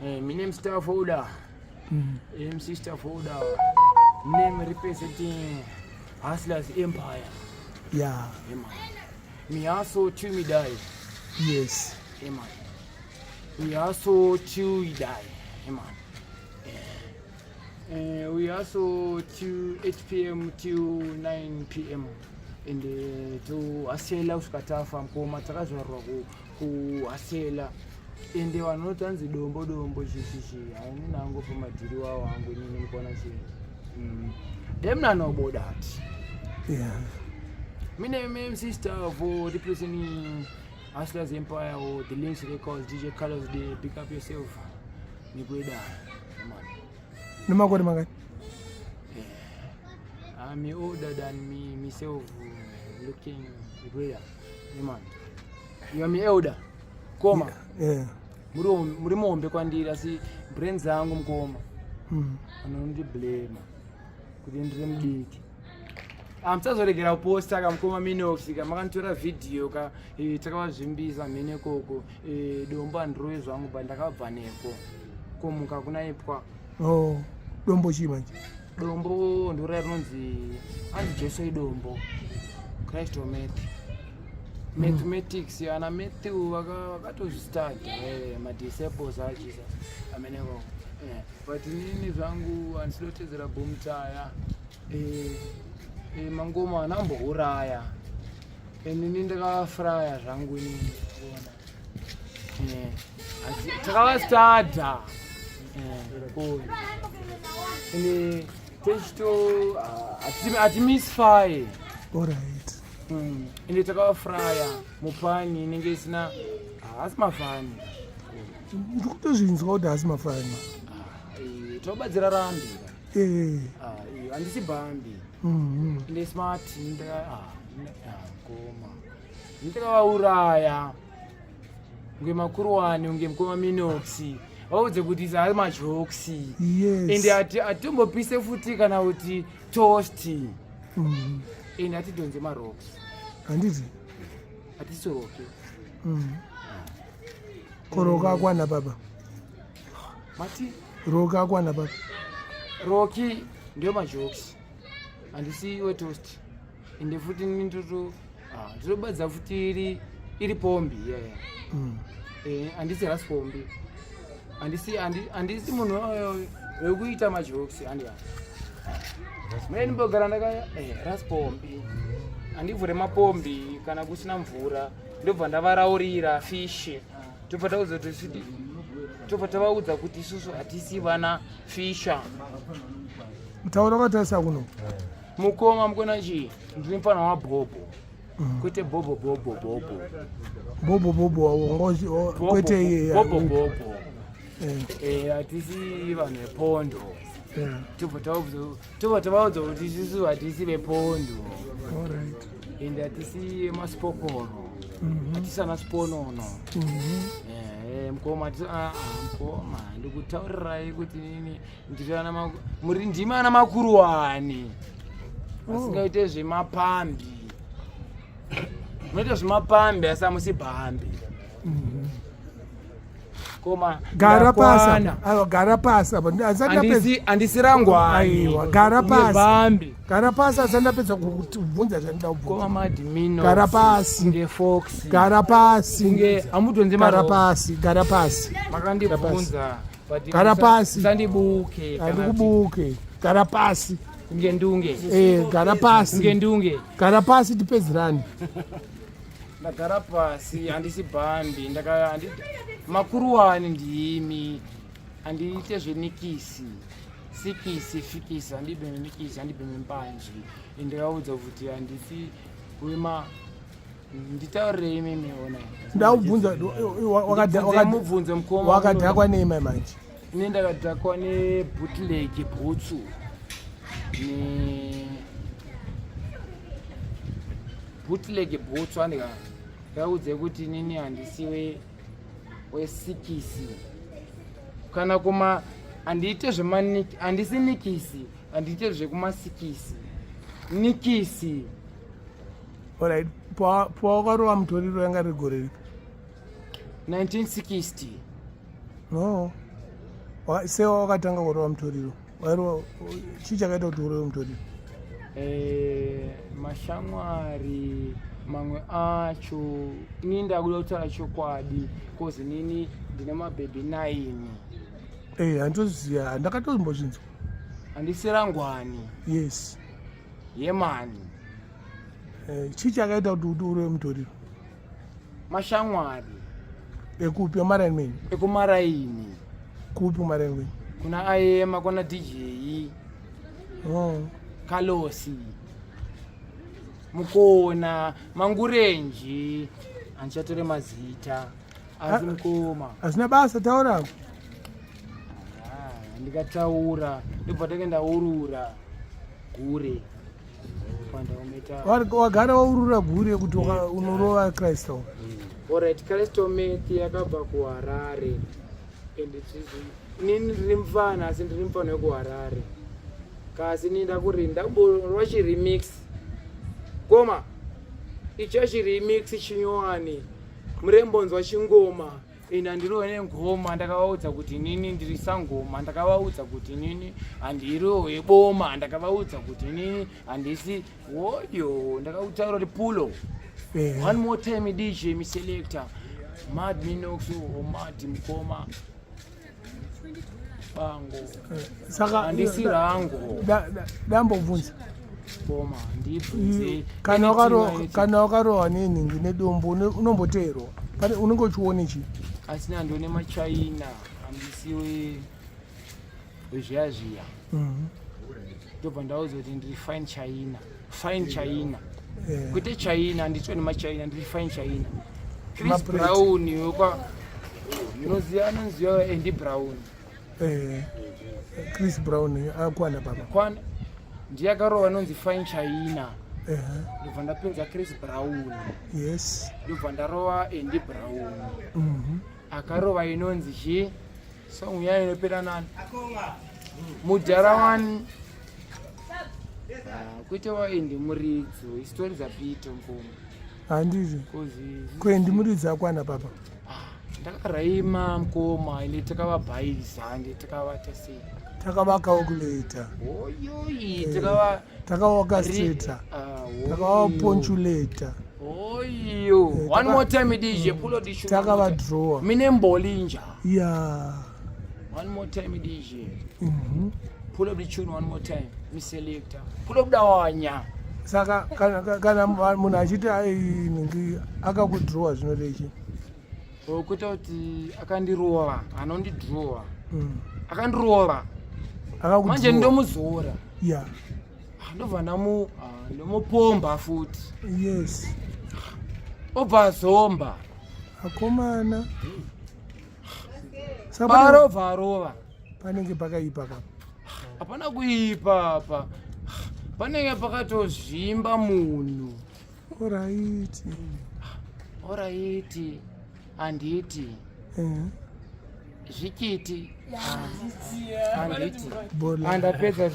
My name Star Folder. MC Star Folder. Name representing Hustlers Empire. Yeah, man. Me also till me die. Yeah, man. We also till we die. Yeah, man. Yeah. We also till 8 p.m. till 9 p.m. and tohasela kusvika tafa mukoma. Takazvarwa kuhasela, ende vanhu vanoti anzi dombo dombo chichichi haini nango pamadhiri wawo angu inini mukuona chii. Them not know about that. My name MC Star for representing Hustlers Empire or the Links Records, DJ Carlos Day, pick up yourself. Nikweda, man. Nemakore mangani? I'm older than me myself looking Nikweda. Man. You are me elder. Koma. Yeah. Muri muhombe kwandiri, asi brain dzangu mukoma anondiblema kuti ndiri mudiki. Musazoregera kuposta ka mukoma Minox ka makanditora vhidhiyo ka takavazvimbisa mhene koko. Dombo handirovi zvangu, but ndakabva neko komuka kunaipwa. Oh, dombo chii manje? Dombo ndora rinonzi anzi Jesu idombo, Christ Matthew, mathematics. Ana Matthew vakatozvistadha madisciples aJesus ameneko. But inini zvangu handisindotedzera bomutaya. Mangoma anambouraya, inini ndakafraya zvangu inini kuona. Takavastadha kuona ende techito hatimisfy. Ende takavafraya mupani inenge isina, haasi mafani. Ndiri kutozvinzwa kuti haasi mafani. Tobadzira rambi. Handisi bhambi. Ende smart ngoma ndakavauraya unge makuruwani, unge mukoma Minox, vaudze kuti ari majokes. Ende hatimbopise futi kana kuti toast. Ende hatidhonze marocks. Handiti? Hatisoroke. Ko Roki akwana baba? Mati? Roki akwana baba? Roki ndiyo majokes, handisi wetoast. Ende futi ndoto ndinobadza futi iri pombi, yeah. Handisi rasipombi, handisi munhu wekuita majokes. Handi mune ndimbogara ndaka rasipombi, handivhure mapombi kana kusina mvura, ndobva ndavaraurira fishi, tobva taudza kuti tobva tavaudza kuti isusu hatisi vana fisha. Mutauro wakatarisa kuno. Mukoma, mukona chii? Ndiri mufana wabhobho, kwete bhobho bhobho bhobho. Bobo bobo wangozi kwete iye. Bhobho bhobho. Hatisi vanhu vepondo. Tobva tavaudza kuti isusu hatisi vepondo. Ende hatisi masipokoro. Hatisi ana siponono. Mukoma, mukoma, ndikutaurirai kuti nini ndiri ana muri ndimi ana makuruwani asingaite zvemapambi. Munoita zvemapambi asi hamusi bhambi. Koma. Gara pasi apa. Aiwa, gara pasi apa. Handisati ndapedza. Handisi rangwani. Aiwa, gara pasi. Bhambi. Gara pasi, asati ndapedza kubvunza zvandida Koma. kubvunza. Madimino. Gara pasi. Kunge fox. Gara pasi. Kunge hamutonzi. Gara pasi, gara pasi. Makandibvunza, but Gara pasi. musandibuke kana kuti Handikubuke, gara pasi. Kunge ndunge. Gara pasi. Kunge ndunge. Gara pasi, tipedzerani. Ndagara pasi, handisi bhambi. Makuruwani ndimi, handiite zvenikisi sikisi fikisi, handibheme nikisi, handibheme mpanji. Ndikaudza kuti handisi wema, nditaurirei imimi, ona. Ndakubvunza. Mubvunze mukoma. Wakadhakwa nei mai manje? Ine ndakadhakwa nebootleg bhutsu, ne bootleg bhutsu. Andika ndaudze kuti nini handisi wesikisi kana kuma, handiite zvemaniki, handisi nikisi, handiite zvekumasikisi nikisi. Alright, pawakarova mutoriro yanga riri gore ripi? 1960. No. Sei wakatanga kurova mutoriro? Wairova chii chakaita kuti urove mutoriro? Mashamwari mamwe acho, ini ndakuda kutaura chokwadi, 'cause inini ndine mabhebhi 9. Handitoziva, handakatombozvinzwa. Handisi rangwani. Yemani. Chii chakaita kuti urove mutoriro? Mashamwari. Ekupi, emaraini menyu? Ekumaraini. Kupi kumaraini menyu? Kuna Aema, kuna DJ. Oh. Kalosi, Mukona, Mangurenji, handichatore mazita, asi mukoma. Hazina basa, taurako. Ah, ndikataura ndobva tenge ndaurura gure pandaometa. Wagara waurura gure kuti unorova crystal. Alright, crystal meth yakabva kuHarare and inini ndiri mufana, asi ndiri mufana wekuHarare, kasi ini ndakuri ndakumborwa chiremix koma icho chiremix chinyowani murembonzwa chingoma. Ende handiriwo nengoma, ndakavaudza kuti inini ndiri sangoma, ndakavaudza kuti inini handiriwo weboma, ndakavaudza kuti inini handisi woyo, ndakautaura kuti pulo. One more time, DJ miselector Mad Minox or Mad Mukoma Bango. Saka handisi rango. Dambobvunza. Koma, ndibvunze. Kana Anything, anything. Kana wakarohwa nenhingi nedombo, unomboteerwa pane unenge uchione chii? Asi nandione machina, handisi wezviya zviya. Ndobva ndauza kuti ndiri fine china, fine china. Kwete china, handitswe nemachina, ndiri fine china. Chris Maplate. Brown wekwa unoziva, anonziva Andy Brown. Chris Brown akwana papa. Kwana ndiye akarova anonzi fine china. Ndobva ndapinza Chris Brown. Ndobva ndarova Andy Brown. Akarova inonzi chi song yayo inopera nani mudhara wani. Ah, kuite waendi muridzo, isitori dzapito mukoma. Handizvo? 'Cause Kuendi muridzi akwana papa. Ah, ndakaraima mukoma, ende takavabhaiza, ende takavata sei. Takavacalculata. Oyoyi, takava Takavaorchestrata. Ah, Takavaponchulata. Oyo. One more time, DJ, pull out the shoe. Takavadrowa. Mine mbolinja. One more time, DJ. Pull up the tune one more time. Mi selector. Pull up dawanya. Saka kana munhu achiti ai nhingi akakudrowa, zvinorei? Okuita kuti akandirova, anondidrowa. Akandirova. Manje Akakudrowa. Ndomuzora. Ah, ndobva ndamu ndomupomba futi. Obva azomba. Akomana. Saka Parobva arova. Panenge pakaipa ka. Hapana kuipa apa. Panenge pakatozvimba munhu. Alright. Alright. Handiti. Zvikiti. Handiti. Bola. Andapedza.